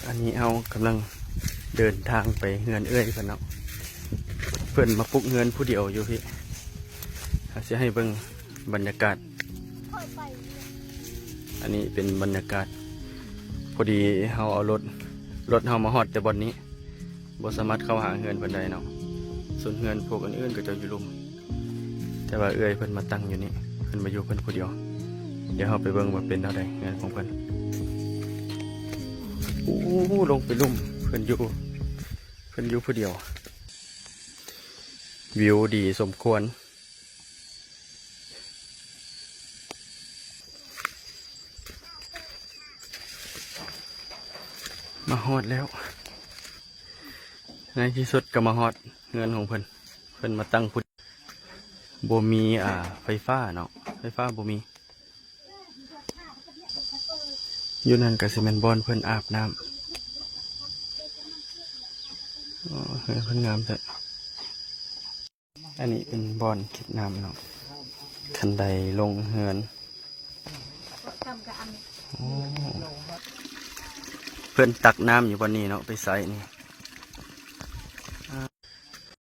ອັນນີ້ເຮົາກຳລັງເດີນທາງໄປເຮືອນເອື້ອຍເພິ່ນເນາະ. ເພິ່ນມາປຸກເຮືອນຜູ້ດຽວຢູ່ພີ້. ເຮົາຊິໃຫ້ເບິ່ງບັນຍາກາດ. ອັນນີ້ເປັນບັນຍາກາດ. ພໍດີເຮົາເອົາລົດ, ລົດເຮົາມາຮອດແຕ່ບ່ອນນີ້. ບໍ່ສາມາດເຂົ້າຫາເຮືອນເພິ່ນໄດ້ເນາະ. ສ່ວນເຮືອນພວກອື່ນໆ ເຂົາເຈົ້າຢູ່ລຸ່ມ. ແຕ່ວ່າເອື້ອຍເພິ່ນມາຕັ້ງຢູ່ນີ້, ເພິ່ນມາຢູ່ເພິ່ນຜູ້ດຽວ. ດຽວເຮົາໄປເບິ່ງວ່າເປັນແນວໃດເຮືອນຂອງເພິ່ນ. ໂອ້ ລົງໄປລຸ່ມ, ເພິ່ນຢູ່, ເພິ່ນຢູ່ຜູ້ດຽວ. ວິວດີສົມຄວນ. ມາຮອດແລ້ວ. ໃນທີ່ສຸດກໍມາຮອດເຮືອນຂອງເພິ່ນ. ເພິ່ນມາຕັ້ງພຸ້ນ. ບໍ່ມີ ອ່າ ໄຟຟ້າເນາະ, ໄຟຟ້າບໍ່ມີ. ຢູ່ນັ້ນກໍຊິແມ່ນບ່ອນເພິ່ນອາບນ້ຳ. ອໍ ເຮືອນເພິ່ນງາມແທ້. ອັນນີ້ເປັນບ່ອນເກັບນ້ຳເນາະ, ຄັນໄດລົງເຮືອນ. ໂອ້ ເພິ່ນຕັກນ້ຳຢູ່ບ່ອນນີ້ເນາະ, ໄປໃສ່ນີ້.